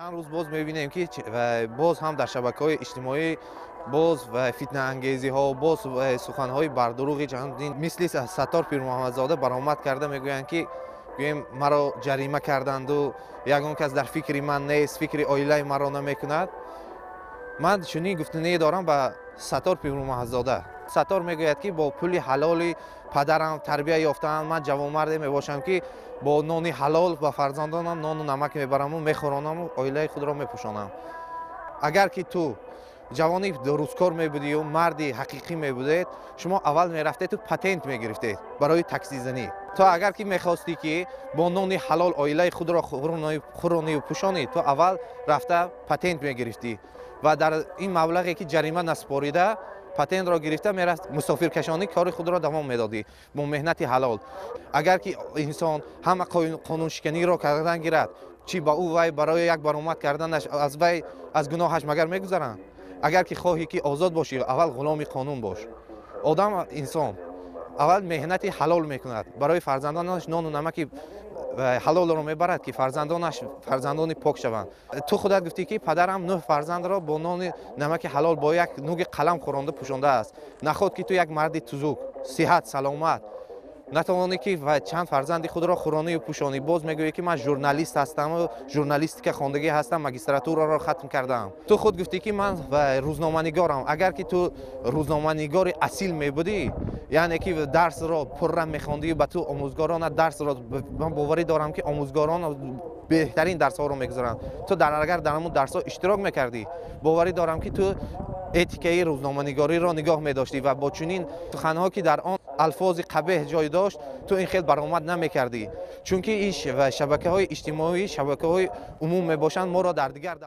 Чанд рӯз боз мебинем, ки боз ҳам дар шабакаҳои иҷтимоӣ боз фитнаангезиҳо, боз суханҳои бардурӯғи чандин мисли Саттор Пирмуҳаммадзода баромад карда мегӯянд, ки гӯем маро ҷарима карданду ягон кас дар фикри ман нест, фикри оилаи маро намекунад. Ман чунин гуфтание дорам ба Саттор Пирмуҳаммадзода. Саттор мегӯяд, ки бо пули ҳалоли падарам тарбия ёфтаам, ман ҷавонмарде мебошам, ки бо нони ҳалол ба фарзандонам нону намак мебараму мехӯронаму оилаи худро мепӯшонам. Агар ки ту ҷавони рӯзкор мебудию марди ҳақиқӣ мебудед, шумо аввал мерафтеду патент мегирифтед барои таксизанӣ. То агар ки мехостӣ, ки бо нони ҳалол оилаи худро хӯронию пӯшонӣ, ту аввал рафта патент мегирифтӣ ва дар ин маблағе, ки ҷарима насупорида, патентро гирифта мерафт, мусофиркашонӣ кори худро давом медодӣ бо меҳнати ҳалол. Агар ки инсон ҳама қонуншиканиро кардан гирад, чӣ ба ӯ вай барои як баромад карданаш аз вай аз гуноҳаш магар мегузаранд? Агар ки хоҳӣ, ки озод бошӣ, аввал ғуломи қонун бош. Одам, инсон аввал меҳнати ҳалол мекунад, барои фарзандонаш нону намаки ҳалолро мебарад, ки фарзандонаш фарзандони пок шаванд. Ту худат гуфтӣ, ки падарам нӯҳ фарзандро бо нони намаки ҳалол, бо як нуги қалам хӯронда пӯшондааст. Наход ки ту як марди тузук, сиҳат саломат натавонӣ, ки чанд фарзанди худро хӯронию пӯшонӣ, боз мегӯӣ, ки ман журналист ҳастаму журналистика хондагӣ ҳастам, магистратураро хатм кардаам. Ту худ гуфтӣ, ки ман рӯзноманигорам. Агар ки ту рӯзноманигори асил мебудӣ, яъне ки дарсро пурра мехондӣ, ба ту омӯзгорона дарсро, ман боварӣ дорам, ки омӯзгорон беҳтарин дарсҳоро мегузоранд, ту агар дар ҳамун дарсҳо иштирок мекардӣ, боварӣ дорам, ки ту этикаи рӯзноманигориро нигоҳ медоштӣ ва бо чунин суханҳо, ки дар он алфози қабеҳ ҷой дошт, ту ин хел баромад намекардӣ, чунки ин шабакаҳои иҷтимоӣ шабакаҳои умум мебошанд, моро дар дигар